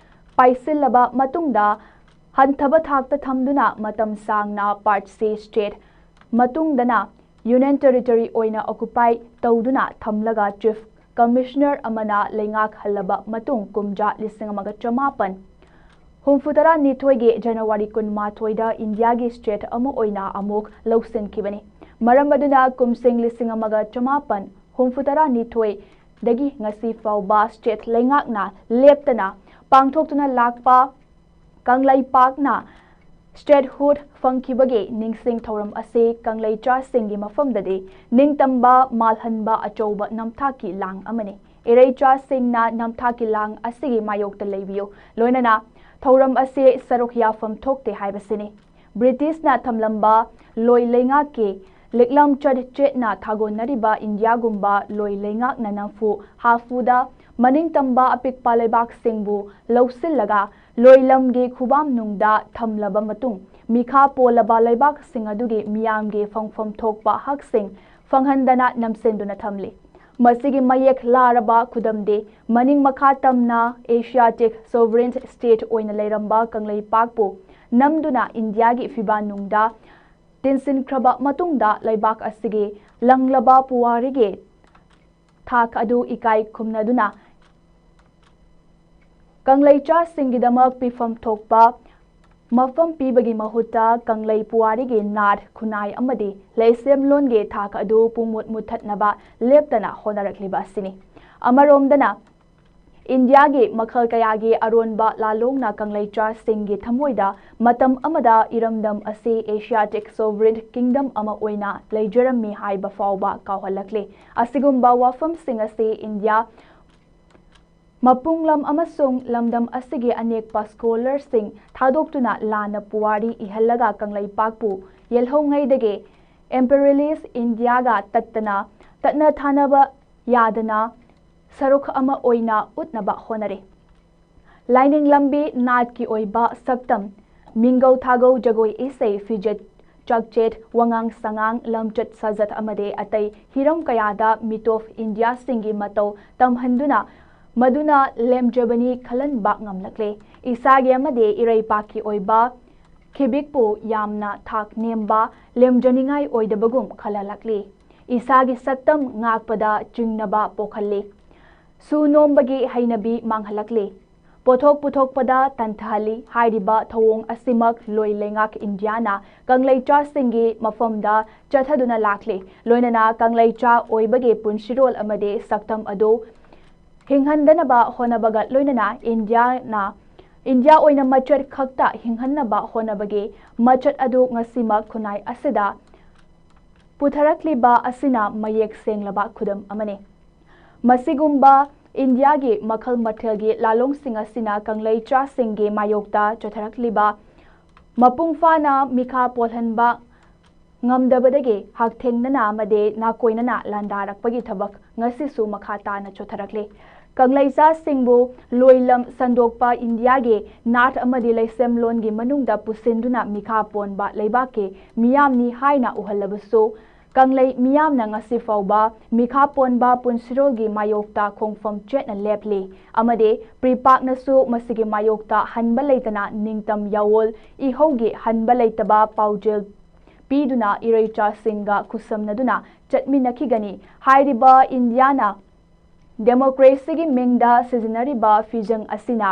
ꯄꯥꯏꯁꯤꯜꯂꯕ ꯃꯇꯨꯡꯗ ꯍꯟꯊꯕ ꯊꯥꯛꯇ ꯊꯝꯗꯨꯅ ꯃꯇꯝ ꯁꯥꯡꯅ ꯄꯥꯔꯠꯁꯤ ꯁ꯭ꯇꯦꯠ ꯃꯇꯨꯡꯗꯅ ꯌꯨꯅꯤꯌꯟ ꯇꯦꯔꯤꯇꯣꯔꯤ ꯑꯣꯏꯅ ꯑꯣꯀꯨꯄꯥꯏ ꯇꯧꯗꯨꯅ ꯊꯝꯂꯒ ꯆꯤꯐ ꯀꯃꯤꯁꯅꯔ ꯑꯃꯅ ꯂꯩꯉꯥꯛꯍꯜꯂꯕ ꯃꯇꯨꯡ ꯀꯨꯝꯖꯥ ꯂꯤꯁꯤꯡ ꯑꯃꯒ ꯆꯃꯥꯄꯟ ꯍꯨꯝꯐꯨꯇꯔꯥ ꯅꯤꯊꯣꯏꯒꯤ ꯖꯅꯋꯥꯔꯤ ꯀꯨꯟꯃꯥꯊꯣꯏꯗ ꯏꯟꯗꯤꯌꯥꯒꯤ ꯁ꯭ꯇꯦꯠ ꯑꯃ ꯑꯣꯏꯅ ꯑꯃꯨꯛ ꯂꯧꯁꯤꯟꯈꯤꯕꯅꯤ꯫ ꯃꯔꯝ ꯑꯗꯨꯅ ꯀꯨꯝꯁꯤꯡ ꯂꯤꯁꯤꯡ ꯑꯃꯒ ꯆꯃꯥꯄꯟ ꯍꯨꯝꯐꯨꯇꯔꯥ ꯅꯤꯊꯣꯏꯗꯒꯤ ꯉꯁꯤ ꯐꯥꯎꯕ ꯁ꯭ꯇꯦꯠ ꯂꯩꯉꯥꯛꯅ ꯂꯦꯞꯇꯅ ꯄꯥꯡꯊꯣꯛꯇꯨꯅ ꯂꯥꯛꯄ ꯀꯪꯂꯩꯄꯥꯛꯅ ꯁ꯭ꯇꯦꯠꯍꯨꯗ ꯐꯪꯈꯤꯕꯒꯤ ꯅꯤꯡꯁꯤꯡ ꯊꯧꯔꯝ ꯑꯁꯤ ꯀꯪꯂꯩꯆꯥꯁꯤꯡꯒꯤ ꯃꯐꯝꯗꯗꯤ ꯅꯤꯡꯇꯝꯕ ꯃꯥꯜꯍꯟꯕ ꯑꯆꯧꯕ ꯅꯝꯊꯥꯛꯀꯤ ꯂꯥꯡ ꯑꯃꯅꯤ꯫ ꯏꯔꯩꯆꯥꯁꯤꯡꯅ ꯅꯝꯊꯥꯛꯀꯤ ꯂꯥꯡ ꯑꯁꯤꯒꯤ ꯃꯥꯌꯣꯛꯇ ꯂꯩꯕꯤꯌꯨ, ꯂꯣꯏꯅꯅ ꯊꯧꯔꯝ ꯑꯁꯤ ꯁꯔꯨꯛ ꯌꯥꯐꯝ ꯊꯣꯛꯇꯦ ꯍꯥꯏꯕꯁꯤꯅꯤ꯫ ꯕ꯭ꯔꯤꯇꯤꯁꯅ ꯊꯝꯂꯝꯕ ꯂꯣꯏ ꯂꯩꯉꯥꯛꯀꯤ ꯂꯤꯛꯂꯝ ꯆꯠ ꯆꯦꯠꯅ ꯊꯥꯒꯣꯟꯅꯔꯤꯕ ꯏꯟꯗꯤꯌꯥꯒꯨꯝꯕ ꯂꯣꯏ ꯂꯩꯉꯥꯛꯅ ꯅꯝꯐꯨ ꯍꯥꯐꯨꯗ ꯃꯅꯤꯡꯇꯝꯕ ꯑꯄꯤꯛꯄ ꯂꯩꯕꯥꯛꯁꯤꯡꯕꯨ ꯂꯧꯁꯤꯜꯂꯒ ꯂꯣꯏꯂꯝꯒꯤ ꯈꯨꯕꯥꯝꯅꯨꯡꯗ ꯊꯝꯂꯕ ꯃꯇꯨꯡ, ꯃꯤꯈꯥ ꯄꯣꯜꯂꯕ ꯂꯩꯕꯥꯛꯁꯤꯡ ꯑꯗꯨꯒꯤ ꯃꯤꯌꯥꯝꯒꯤ ꯐꯪꯐꯝ ꯊꯣꯛꯄ ꯍꯛꯁꯤꯡ ꯐꯪꯍꯟꯗꯅ ꯅꯝꯁꯤꯟꯗꯨꯅ ꯊꯝꯂꯤ꯫ ꯃꯁꯤꯒꯤ ꯃꯌꯦꯛ ꯂꯥꯔꯕ ꯈꯨꯗꯝꯗꯤ ꯃꯅꯤꯡ ꯃꯈꯥ ꯇꯝꯅ ꯑꯦꯁꯤꯌꯥꯇꯤꯛ ꯁꯣꯚꯔꯦꯟ ꯁ꯭ꯇꯦꯠ ꯑꯣꯏꯅ ꯂꯩꯔꯝꯕ ꯀꯪꯂꯩꯄꯥꯛꯄꯨ ꯅꯝꯗꯨꯅ ꯏꯟꯗꯤꯌꯥꯒꯤ ꯐꯤꯕꯥꯟꯅꯨꯡꯗ ꯇꯤꯟꯁꯤꯟꯈ꯭ꯔꯕ ꯃꯇꯨꯡꯗ ꯂꯩꯕꯥꯛ ꯑꯁꯤꯒꯤ ꯂꯪꯂꯕ ꯄꯨꯋꯥꯔꯤꯒꯤ ꯊꯥꯛ ꯑꯗꯨ ꯏꯀꯥꯏ ꯈꯨꯝꯅꯗꯨꯅ ꯀꯪꯂꯩꯆꯥꯁꯤꯡꯒꯤꯗꯃꯛ ꯄꯤꯐꯝ ꯊꯣꯛꯄ ꯃꯐꯝ ꯄꯤꯕꯒꯤ ꯃꯍꯨꯠꯇ ꯀꯪꯂꯩ ꯄꯨꯋꯥꯔꯤꯒꯤ ꯅꯥꯠ ꯈꯨꯟꯅꯥꯏ ꯑꯃꯗꯤ ꯂꯩꯁꯦꯝꯂꯣꯟꯒꯤ ꯊꯥꯛ ꯑꯗꯨ ꯄꯨꯡꯃꯨꯠ ꯃꯨꯠꯊꯠꯅꯕ ꯂꯦꯞꯇꯅ ꯍꯣꯠꯅꯔꯛꯂꯤꯕ ꯑꯁꯤꯅꯤ꯫ ꯑꯃꯔꯣꯝꯗꯅ ꯏꯟꯗꯤꯌꯥꯒꯤ ꯃꯈꯜ ꯀꯌꯥꯒꯤ ꯑꯔꯣꯟꯕ ꯂꯥꯂꯣꯡꯅ ꯀꯪꯂꯩꯆꯥꯁꯤꯡꯒꯤ ꯊꯃꯣꯏꯗ ꯃꯇꯝ ꯑꯃꯗ ꯏꯔꯝꯗꯝ ꯑꯁꯤ ꯑꯦꯁꯤꯌꯥꯇꯤꯛ ꯁꯣꯚꯔꯦꯟ ꯀꯤꯡꯗꯝ ꯑꯃ ꯑꯣꯏꯅ ꯂꯩꯖꯔꯝꯃꯤ ꯍꯥꯏꯕ ꯐꯥꯎꯕ ꯀꯥꯎꯍꯜꯂꯛꯂꯤ꯫ ꯑꯁꯤꯒꯨꯝꯕ ꯋꯥꯐꯝꯁꯤꯡ ꯑꯁꯤ ꯏꯟꯗꯤꯌꯥ ꯃꯄꯨꯡꯂꯝ ꯑꯃꯁꯨꯡ ꯂꯝꯗꯝ ꯑꯁꯤꯒꯤ ꯑꯅꯦꯛꯄ ꯁ꯭ꯀꯣꯂꯔꯁꯤꯡ ꯊꯥꯗꯣꯛꯇꯨꯅ ꯂꯥꯟꯅ ꯄꯨꯋꯥꯔꯤ ꯏꯍꯜꯂꯒ ꯀꯪꯂꯩꯄꯥꯛꯄꯨ ꯌꯦꯜꯍꯧꯉꯩꯗꯒꯤ imperialist ꯏꯟꯗꯤꯌꯥꯒ ꯇꯠꯇꯅ, ꯇꯠꯅ ꯊꯥꯅꯕ ꯌꯥꯗꯅ ꯁꯔꯨꯛ ꯑꯃ ꯑꯣꯏꯅ ꯎꯠꯅꯕ ꯍꯣꯠꯅꯔꯤ꯫ ꯂꯥꯏꯅꯤꯡ ꯂꯝꯕꯤ, ꯅꯥꯠꯀꯤ ꯑꯣꯏꯕ ꯁꯛꯇꯝ, ꯃꯤꯡꯒꯧ ꯊꯥꯒꯧ, ꯖꯒꯣꯏ ꯏꯁꯩ, ꯐꯤꯖꯦꯠ ꯆꯥꯛꯆꯦꯠ, ꯋꯥꯉꯥꯡ ꯁꯉꯥꯡ, ꯂꯝꯆꯠ ꯁꯥꯖꯠ ꯑꯃꯗꯤ ꯑꯇꯩ ꯍꯤꯔꯝ ꯀꯌꯥꯗ ꯃꯤꯇꯣꯞ ꯏꯟꯗꯤꯌꯥꯁꯤꯡꯒꯤ ꯃꯇꯧ ꯇꯝꯍꯟꯗꯨꯅ ꯃꯗꯨꯅ ꯂꯦꯝꯖꯕꯅꯤ ꯈꯜꯍꯟꯕ ꯉꯝꯂꯛꯂꯦ꯫ ꯏꯁꯥꯒꯤ ꯑꯃꯗꯤ ꯏꯔꯩꯄꯥꯛꯀꯤ ꯑꯣꯏꯕ ꯈꯤꯕꯤꯛꯄꯨ ꯌꯥꯝꯅ ꯊꯥꯛ ꯅꯦꯝꯕ, ꯂꯦꯝꯖꯅꯤꯡꯉꯥꯏ ꯑꯣꯏꯗꯕꯒꯨꯝ ꯈꯜꯍꯜꯂꯛꯂꯤ꯫ ꯏꯁꯥꯒꯤ ꯁꯛꯇꯝ ꯉꯥꯛꯄꯗ ꯆꯤꯡꯅꯕ ꯄꯣꯛꯍꯜꯂꯤ꯫ ꯁꯨ ꯅꯣꯝꯕꯒꯤ ꯍꯩꯅꯕꯤ ꯃꯥꯡꯍꯜꯂꯛꯂꯤ꯫ ꯄꯣꯠꯊꯣꯛ ꯄꯨꯊꯣꯛꯄꯗ ꯇꯟꯊꯍꯜꯂꯤ꯫ ꯍꯥꯏꯔꯤꯕ ꯊꯧꯑꯣꯡ ꯑꯁꯤꯃꯛ ꯂꯣꯏ ꯂꯩꯉꯥꯛ ꯏꯟꯗꯤꯌꯥꯅ ꯀꯪꯂꯩꯆꯥꯁꯤꯡꯒꯤ ꯃꯐꯝꯗ ꯆꯠꯊꯗꯨꯅ ꯂꯥꯛꯂꯤ꯫ ꯂꯣꯏꯅꯅ ꯀꯪꯂꯩꯆꯥ ꯑꯣꯏꯕꯒꯤ ꯄꯨꯟꯁꯤꯔꯣꯜ ꯑꯃꯗꯤ ꯁꯛꯇꯝ ꯑꯗꯨ ꯍꯤꯡꯍꯟꯗꯅꯕ ꯍꯣꯠꯅꯕꯒ ꯂꯣꯏꯅꯅ ꯏꯟꯗꯤꯌꯥꯅ, ꯏꯟꯗꯤꯌꯥ ꯑꯣꯏꯅ ꯃꯆꯦꯠ ꯈꯛꯇ ꯍꯤꯡꯍꯟꯅꯕ ꯍꯣꯠꯅꯕꯒꯤ ꯃꯆꯠ ꯑꯗꯨ ꯉꯁꯤꯃꯛ ꯈꯨꯟꯅꯥꯏ ꯑꯁꯤꯗ ꯄꯨꯊꯔꯛꯂꯤꯕ ꯑꯁꯤꯅ ꯃꯌꯦꯛ ꯁꯦꯡꯂꯕ ꯈꯨꯗꯝ ꯑꯃꯅꯤ꯫ ꯃꯁꯤꯒꯨꯝꯕ ꯏꯟꯗꯤꯌꯥꯒꯤ ꯃꯈꯜ ꯃꯊꯦꯜꯒꯤ ꯂꯥꯂꯣꯡꯁꯤꯡ ꯑꯁꯤꯅ ꯀꯪꯂꯩꯆꯥꯁꯤꯡꯒꯤ ꯃꯥꯌꯣꯛꯇ ꯆꯠꯊꯔꯛꯂꯤꯕ ꯃꯄꯨꯡ ꯐꯥꯅ ꯃꯤꯈꯥ ꯄꯣꯜꯍꯟꯕ ꯉꯝꯗꯕꯗꯒꯤ ꯍꯛꯊꯦꯡꯅꯅ ꯑꯃꯗꯤ ꯅꯥꯀꯣꯏꯅꯅ ꯂꯥꯟꯗꯥꯔꯛꯄꯒꯤ ꯊꯕꯛ ꯉꯁꯤꯁꯨ ꯃꯈꯥ ꯇꯥꯅ ꯆꯠꯊꯔꯛꯂꯤ꯫ ꯀꯪꯂꯩꯆꯥꯁꯤꯡꯕꯨ ꯂꯣꯏꯂꯝ ꯁꯟꯗꯣꯛꯄ ꯏꯟꯗꯤꯌꯥꯒꯤ ꯅꯥꯠ ꯑꯃꯗꯤ ꯂꯩꯁꯦꯝꯂꯣꯟꯒꯤ ꯃꯅꯨꯡꯗ ꯄꯨꯁꯤꯟꯗꯨꯅ ꯃꯤꯈꯥ ꯄꯣꯟꯕ ꯂꯩꯕꯥꯛꯀꯤ ꯃꯤꯌꯥꯝꯅꯤ ꯍꯥꯏꯅ ꯎꯍꯜꯂꯕꯁꯨ, ꯀꯪꯂꯩ ꯃꯤꯌꯥꯝꯅ ꯉꯁꯤ ꯐꯥꯎꯕ ꯃꯤꯈꯥ ꯄꯣꯟꯕ ꯄꯨꯟꯁꯤꯔꯣꯜꯒꯤ ꯃꯥꯌꯣꯛꯇ ꯈꯣꯡꯐꯝ ꯆꯦꯠꯅ ꯂꯦꯞꯂꯤ ꯑꯃꯗꯤ ꯄ꯭ꯔꯤꯄꯥꯛꯅꯁꯨ ꯃꯁꯤꯒꯤ ꯃꯥꯌꯣꯛꯇ ꯍꯟꯕ ꯂꯩꯇꯅ ꯅꯤꯡꯇꯝ ꯌꯥꯑꯣꯜ ꯏꯍꯧꯒꯤ ꯍꯟꯕ ꯂꯩꯇꯕ ꯄꯥꯎꯖꯦꯜ ꯄꯤꯗꯨꯅ ꯏꯔꯩꯆꯥꯁꯤꯡꯒ ꯈꯨꯠꯁꯝꯅꯗꯨꯅ ꯆꯠꯃꯤꯟꯅꯈꯤꯒꯅꯤ꯫ ꯍꯥꯏꯔꯤꯕ ꯏꯟꯗꯤꯌꯥꯅ ꯗꯦꯃꯣꯀ꯭ꯔꯦꯁꯤꯒꯤ ꯃꯤꯡꯗ ꯁꯤꯖꯤꯟꯅꯔꯤꯕ ꯐꯤꯖꯪ ꯑꯁꯤꯅ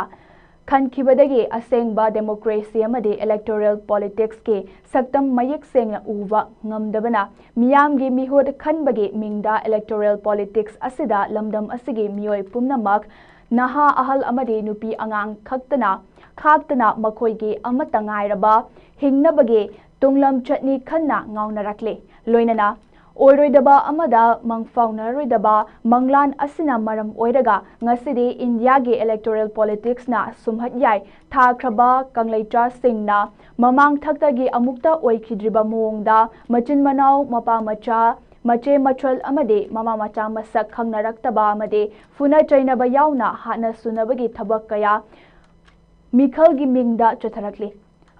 ꯈꯟꯈꯤꯕꯗꯒꯤ ꯑꯁꯦꯡꯕ ꯗꯦꯃꯣꯀ꯭ꯔꯦꯁꯤ ꯑꯃꯗꯤ electoral politicsꯀꯤ ꯁꯛꯇꯝ ꯃꯌꯦꯛ ꯁꯦꯡꯅ ꯎꯕ ꯉꯝꯗꯕꯅ, ꯃꯤꯌꯥꯝꯒꯤ ꯃꯤꯍꯨꯠ ꯈꯟꯕꯒꯤ ꯃꯤꯡꯗ electoral politics ꯑꯁꯤꯗ ꯂꯝꯗꯝ ꯑꯁꯤꯒꯤ ꯃꯤꯑꯣꯏ ꯄꯨꯝꯅꯃꯛ, ꯅꯍꯥ ꯑꯍꯜ ꯑꯃꯗꯤ ꯅꯨꯄꯤ ꯑꯉꯥꯡ ꯈꯛꯇꯅ ꯈꯥꯛꯇꯅ, ꯃꯈꯣꯏꯒꯤ ꯑꯃꯠꯇ ꯉꯥꯏꯔꯕ ꯍꯤꯡꯅꯕꯒꯤ ꯇꯨꯡꯂꯝꯆꯠꯅꯤ ꯈꯟꯅ ꯉꯥꯎꯅꯔꯛꯂꯤ꯫ ꯂꯣꯏꯅꯅ ꯑꯣꯏꯔꯣꯏꯗꯕ ꯑꯃꯗ ꯃꯪꯐꯥꯎꯅꯔꯣꯏꯗꯕ ꯃꯪꯂꯥꯟ ꯑꯁꯤꯅ ꯃꯔꯝ ꯑꯣꯏꯔꯒ ꯉꯁꯤꯗꯤ ꯏꯟꯗꯤꯌꯥꯒꯤ electoral politicsꯅ ꯁꯨꯝꯍꯠ ꯌꯥꯏ ꯊꯥꯈ꯭ꯔꯕ ꯀꯪꯂꯩꯆꯥꯁꯤꯡꯅ ꯃꯃꯥꯡ ꯊꯛꯇꯒꯤ ꯑꯃꯨꯛꯇ ꯑꯣꯏꯈꯤꯗ꯭ꯔꯤꯕ ꯃꯑꯣꯡꯗ ꯃꯆꯤꯟ ꯃꯅꯥꯎ, ꯃꯄꯥ ꯃꯆꯥ, ꯃꯆꯦ ꯃꯆꯜ ꯑꯃꯗꯤ ꯃꯃꯥ ꯃꯆꯥ ꯃꯁꯛ ꯈꯪꯅꯔꯛꯇꯕ ꯑꯃꯗꯤ ꯐꯨꯅ ꯆꯩꯅꯕ ꯌꯥꯎꯅ ꯍꯥꯠꯅ ꯁꯨꯅꯕꯒꯤ ꯊꯕꯛ ꯀꯌꯥ ꯃꯤꯈꯜꯒꯤ ꯃꯤꯡꯗ ꯆꯠꯊꯔꯛꯂꯤ꯫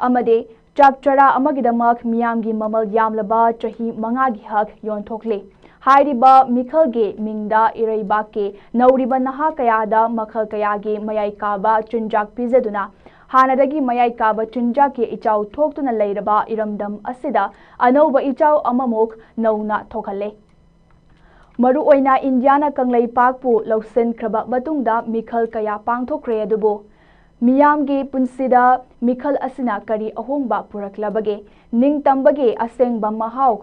ꯑꯃꯗꯤ ꯆꯥꯛ ꯆꯔꯥ ꯑꯃꯒꯤꯗꯃꯛ ꯃꯤꯌꯥꯝꯒꯤ ꯃꯃꯜ ꯌꯥꯝꯂꯕ ꯆꯍꯤ ꯃꯉꯥꯒꯤ ꯍꯛ ꯌꯣꯟꯊꯣꯛꯂꯤ꯫ ꯍꯥꯏꯔꯤꯕ ꯃꯤꯈꯜꯒꯤ ꯃꯤꯡꯗ ꯏꯔꯩꯕꯥꯛꯀꯤ ꯅꯧꯔꯤꯕ ꯅꯍꯥ ꯀꯌꯥꯗ ꯃꯈꯜ ꯀꯌꯥꯒꯤ ꯃꯌꯥꯏ ꯀꯥꯕ ꯆꯤꯟꯖꯥꯛ ꯄꯤꯖꯗꯨꯅ ꯍꯥꯟꯅꯗꯒꯤ ꯃꯌꯥꯏ ꯀꯥꯕ ꯆꯤꯟꯖꯥꯛꯀꯤ ꯏꯆꯥꯎ ꯊꯣꯛꯇꯨꯅ ꯂꯩꯔꯕ ꯏꯔꯝꯗꯝ ꯑꯁꯤꯗ ꯑꯅꯧꯕ ꯏꯆꯥꯎ ꯑꯃꯃꯨꯛ ꯅꯧꯅ ꯊꯣꯛꯍꯜꯂꯦ꯫ ꯃꯔꯨꯑꯣꯏꯅ ꯏꯟꯗꯤꯌꯥꯅ ꯀꯪꯂꯩꯄꯥꯛꯄꯨ ꯂꯧꯁꯤꯟꯈ꯭ꯔꯕ ꯃꯇꯨꯡꯗ ꯃꯤꯈꯜ ꯀꯌꯥ ꯄꯥꯡꯊꯣꯛꯈ꯭ꯔꯦ꯫ ꯑꯗꯨꯕꯨ ꯃꯤꯌꯥꯝꯒꯤ ꯄꯨꯟꯁꯤꯗ ꯃꯤꯈꯜ ꯑꯁꯤꯅ ꯀꯔꯤ ꯑꯍꯣꯡꯕ ꯄꯨꯔꯛꯂꯕꯒꯦ? ꯅꯤꯡꯇꯝꯕꯒꯤ ꯑꯁꯦꯡꯕ ꯃꯍꯥꯎ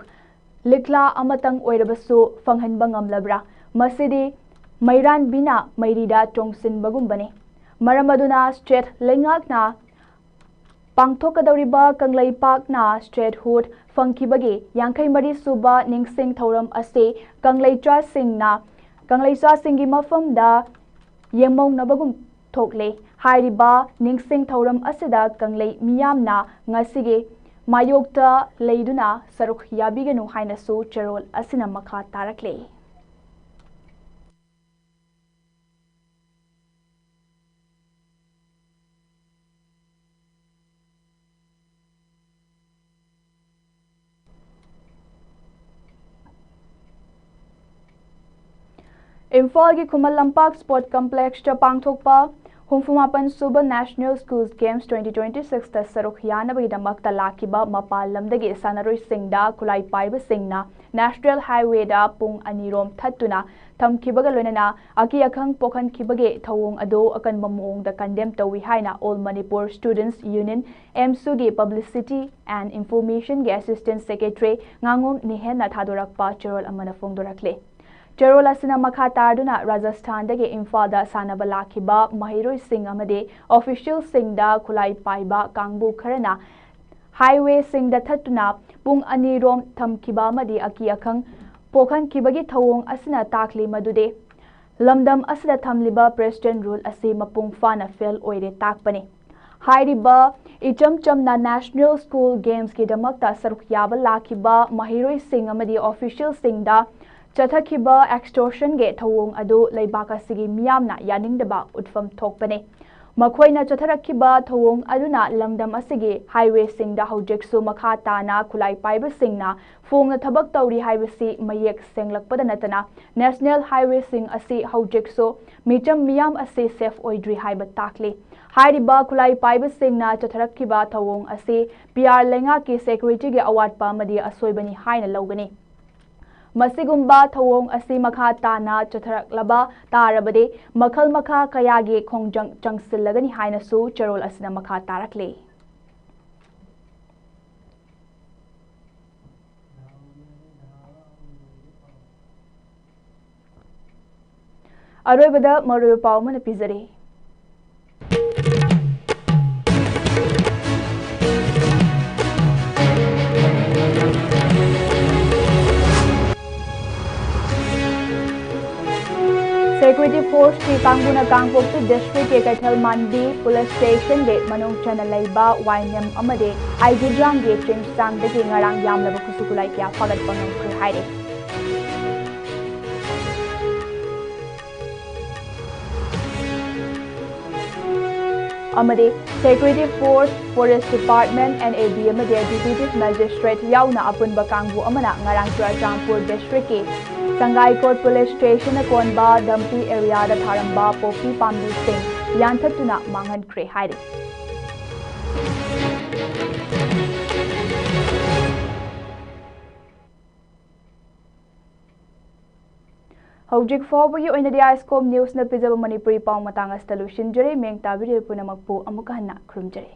ꯂꯤꯛꯂꯥ ꯑꯃꯇꯪ ꯑꯣꯏꯔꯕꯁꯨ ꯐꯪꯍꯟꯕ ꯉꯝꯂꯕ꯭ꯔꯥ? ꯃꯁꯤꯗꯤ ꯃꯩꯔꯥꯟꯕꯤꯅ ꯃꯩꯔꯤꯗ ꯆꯣꯡꯁꯤꯟꯕꯒꯨꯝꯕꯅꯤ꯫ ꯃꯔꯝ ꯑꯗꯨꯅ state ꯂꯩꯉꯥꯛꯅ ꯄꯥꯡꯊꯣꯛꯀꯗꯧꯔꯤꯕ ꯀꯪꯂꯩꯄꯥꯛꯅ statehood ꯐꯪꯈꯤꯕꯒꯤ ꯌꯥꯡꯈꯩ ꯃꯔꯤ ꯁꯨꯕ ꯅꯤꯡꯁꯤꯡ ꯊꯧꯔꯝ ꯑꯁꯤ ꯀꯪꯂꯩꯆꯥꯁꯤꯡꯅ, ꯀꯪꯂꯩꯆꯥꯁꯤꯡꯒꯤ ꯃꯐꯝꯗ ꯌꯦꯡꯃꯧꯅꯕꯒꯨꯝ ꯊꯣꯛꯂꯦ꯫ ꯍꯥꯏꯔꯤꯕ ꯅꯤꯡꯁꯤꯡ ꯊꯧꯔꯝ ꯑꯁꯤꯗ ꯀꯪꯂꯩ ꯃꯤꯌꯥꯝꯅ ꯉꯁꯤꯒꯤ ꯃꯥꯌꯣꯛꯇ ꯂꯩꯗꯨꯅ ꯁꯔꯨꯛ ꯌꯥꯕꯤꯒꯅꯨ ꯍꯥꯏꯅꯁꯨ ꯆꯦꯔꯣꯜ ꯑꯁꯤꯅ ꯃꯈꯥ ꯇꯥꯔꯛꯂꯦ꯫ ꯏꯝꯐꯥꯜꯒꯤ ꯈꯨꯃꯟ ꯂꯝꯄꯥꯛ Sport Complexꯇ ꯄꯥꯡꯊꯣꯛꯄ ꯍꯨꯝꯐꯨ ꯃꯥꯄꯟ ꯁꯨꯕ National Schools Games twenty twenty sixꯇ ꯁꯔꯨꯛ ꯌꯥꯅꯕꯒꯤꯗꯃꯛꯇ ꯂꯥꯛꯈꯤꯕ ꯃꯄꯥꯟ ꯂꯝꯗꯒꯤ ꯁꯥꯟꯅꯔꯣꯏꯁꯤꯡꯗ ꯈꯨꯠꯂꯥꯏ ꯄꯥꯏꯕꯁꯤꯡꯅ National Highwayꯗ ꯄꯨꯡ ꯑꯅꯤꯔꯣꯝ ꯊꯠꯇꯨꯅ ꯊꯝꯈꯤꯕꯒ ꯂꯣꯏꯅꯅ ꯑꯀꯤ ꯑꯈꯪ ꯄꯣꯛꯍꯟꯈꯤꯕꯒꯤ ꯊꯧꯑꯣꯡ ꯑꯗꯨ ꯑꯀꯟꯕ ꯃꯑꯣꯡꯗ condemn ꯇꯧꯏ ꯍꯥꯏꯅ All Manipur Students Union, AMSUꯒꯤ Publicity and Informationꯒꯤ Assistant Secretary ꯉꯥꯉꯣꯝ ꯅꯤꯍꯦꯟꯅ ꯊꯥꯗꯣꯔꯛꯄ ꯆꯦꯔꯣꯜ ꯑꯃꯅ ꯐꯣꯡꯗꯣꯔꯛꯂꯤ꯫ ꯆꯦꯔꯣꯜ ꯑꯁꯤꯅ ꯃꯈꯥ ꯇꯥꯗꯨꯅ ꯔꯥꯖꯁꯊꯥꯟꯗꯒꯤ ꯏꯝꯐꯥꯜꯗ ꯁꯥꯟꯅꯕ ꯂꯥꯛꯈꯤꯕ ꯃꯍꯩꯔꯣꯏꯁꯤꯡ ꯑꯃꯗꯤ officialꯁꯤꯡꯗ ꯈꯨꯠꯂꯥꯏ ꯄꯥꯏꯕ ꯀꯥꯡꯕꯨ ꯈꯔꯅ highwayꯁꯤꯡꯗ ꯊꯠꯇꯨꯅ ꯄꯨꯡ ꯑꯅꯤꯔꯣꯝ ꯊꯝꯈꯤꯕ ꯑꯃꯗꯤ ꯑꯀꯤ ꯑꯈꯪ ꯄꯣꯛꯍꯟꯈꯤꯕꯒꯤ ꯊꯧꯑꯣꯡ ꯑꯁꯤꯅ ꯇꯥꯛꯂꯤ ꯃꯗꯨꯗꯤ ꯂꯝꯗꯝ ꯑꯁꯤꯗ ꯊꯝꯂꯤꯕ President Rule ꯑꯁꯤ ꯃꯄꯨꯡ ꯐꯥꯅ fail ꯑꯣꯏꯔꯦ ꯇꯥꯛꯄꯅꯤ꯫ ꯍꯥꯏꯔꯤꯕ ꯏꯆꯝ ꯆꯝꯅ National School Gamesꯀꯤꯗꯃꯛꯇ ꯁꯔꯨꯛ ꯌꯥꯕ ꯂꯥꯛꯈꯤꯕ ꯃꯍꯩꯔꯣꯏꯁꯤꯡ ꯑꯃꯗꯤ officialꯁꯤꯡꯗ ꯆꯠꯊꯈꯤꯕ extortionꯒꯤ ꯊꯧꯑꯣꯡ ꯑꯗꯨ ꯂꯩꯕꯥꯛ ꯑꯁꯤꯒꯤ ꯃꯤꯌꯥꯝꯅ ꯌꯥꯅꯤꯡꯗꯕ ꯎꯠꯐꯝ ꯊꯣꯛꯄꯅꯤ꯫ ꯃꯈꯣꯏꯅ ꯆꯠꯊꯔꯛꯈꯤꯕ ꯊꯧꯑꯣꯡ ꯑꯗꯨꯅ ꯂꯝꯗꯝ ꯑꯁꯤꯒꯤ highwayꯁꯤꯡꯗ ꯍꯧꯖꯤꯛꯁꯨ ꯃꯈꯥ ꯇꯥꯅ ꯈꯨꯠꯂꯥꯏ ꯄꯥꯏꯕꯁꯤꯡꯅ ꯐꯣꯡꯅ ꯊꯕꯛ ꯇꯧꯔꯤ ꯍꯥꯏꯕꯁꯤ ꯃꯌꯦꯛ ꯁꯦꯡꯂꯛꯄꯗ ꯅꯠꯇꯅ National Highwayꯁꯤꯡ ꯑꯁꯤ ꯍꯧꯖꯤꯛꯁꯨ ꯃꯤꯆꯝ ꯃꯤꯌꯥꯝ ꯑꯁꯤ safe ꯑꯣꯏꯗ꯭ꯔꯤ ꯍꯥꯏꯕ ꯇꯥꯛꯂꯤ꯫ ꯍꯥꯏꯔꯤꯕ ꯈꯨꯠꯂꯥꯏ ꯄꯥꯏꯕꯁꯤꯡꯅ ꯆꯠꯊꯔꯛꯈꯤꯕ ꯊꯧꯑꯣꯡ ꯑꯁꯤ P R ꯂꯩꯉꯥꯛꯀꯤ securityꯒꯤ ꯑꯋꯥꯠꯄ ꯑꯃꯗꯤ ꯑꯁꯣꯏꯕꯅꯤ ꯍꯥꯏꯅ ꯂꯧꯒꯅꯤ꯫ ꯃꯁꯤꯒꯨꯝꯕ ꯊꯧꯑꯣꯡ ꯑꯁꯤ ꯃꯈꯥ ꯇꯥꯅ ꯆꯠꯊꯔꯛꯂꯕ ꯇꯥꯔꯕꯗꯤ ꯃꯈꯜ ꯃꯈꯥ ꯀꯌꯥꯒꯤ ꯈꯣꯡꯖꯪ ꯆꯪꯁꯤꯜꯂꯒꯅꯤ ꯍꯥꯏꯅꯁꯨ ꯆꯦꯔꯣꯜ ꯑꯁꯤꯅ ꯃꯈꯥ ꯇꯥꯔꯛꯂꯤ꯫ ꯑꯔꯣꯏꯕꯗ ꯃꯔꯨꯑꯣꯏꯕ ꯄꯥꯎ ꯑꯃꯅ ꯄꯤꯖꯔꯤ꯫ Security forceꯀꯤ ꯀꯥꯡꯕꯨꯅ ꯀꯥꯡꯄꯣꯛꯄꯤ districtꯀꯤ ꯀꯩꯊꯦꯜ ꯃꯥꯟꯕꯤ police stationꯒꯤ ꯃꯅꯨꯡ ꯆꯟꯅ ꯂꯩꯕ ꯋꯥꯏꯅꯦꯝ ꯑꯃꯗꯤ ꯑꯥꯏꯒꯤꯗ꯭ꯔꯥꯝꯒꯤ ꯆꯤꯡꯁꯥꯡꯗꯒꯤ ꯉꯔꯥꯡ ꯌꯥꯝꯂꯕ ꯈꯨꯠꯁꯨ ꯈꯨꯠꯂꯥꯏ ꯀꯌꯥ ꯐꯥꯒꯠꯄ ꯉꯝꯈ꯭ꯔꯦ ꯍꯥꯏꯔꯤ꯫ ꯑꯃꯗꯤ Security Force, Forest Department, N A D ꯑꯃꯗꯤ Deputy Magistrate ꯌꯥꯎꯅ ꯑꯄꯨꯟꯕ ꯀꯥꯡꯕꯨ ꯑꯃꯅ ꯉꯔꯥꯡ ꯆꯨꯔꯆꯥꯟꯄꯨꯔ districtꯀꯤ ꯁꯪꯒꯥꯏꯀꯣꯠ police stationꯅ ꯀꯣꯟꯕ ꯗꯝꯄꯤ areaꯗ ꯊꯥꯔꯝꯕ ꯄꯣꯄꯤ ꯄꯥꯝꯕꯤꯁꯤꯡ ꯌꯥꯟꯊꯠꯇꯨꯅ ꯃꯥꯡꯍꯟꯈ꯭ꯔꯦ ꯍꯥꯏꯔꯤ꯫ ꯍꯧꯖꯤꯛ ꯐꯥꯎꯕꯒꯤ ꯑꯣꯏꯅꯗꯤ ISCOM Newsꯅ ꯄꯤꯖꯕ ꯃꯅꯤꯄꯨꯔꯤ ꯄꯥꯎ ꯃꯇꯥꯡ ꯑꯁꯤꯗ ꯂꯣꯏꯁꯤꯟꯖꯔꯦ꯫ ꯃꯤꯌꯦꯡ ꯇꯥꯕꯤꯔꯤꯕ ꯄꯨꯝꯅꯃꯛꯄꯨ ꯑꯃꯨꯛꯀ ꯍꯟꯅ ꯈꯨꯔꯨꯝꯖꯔꯤ꯫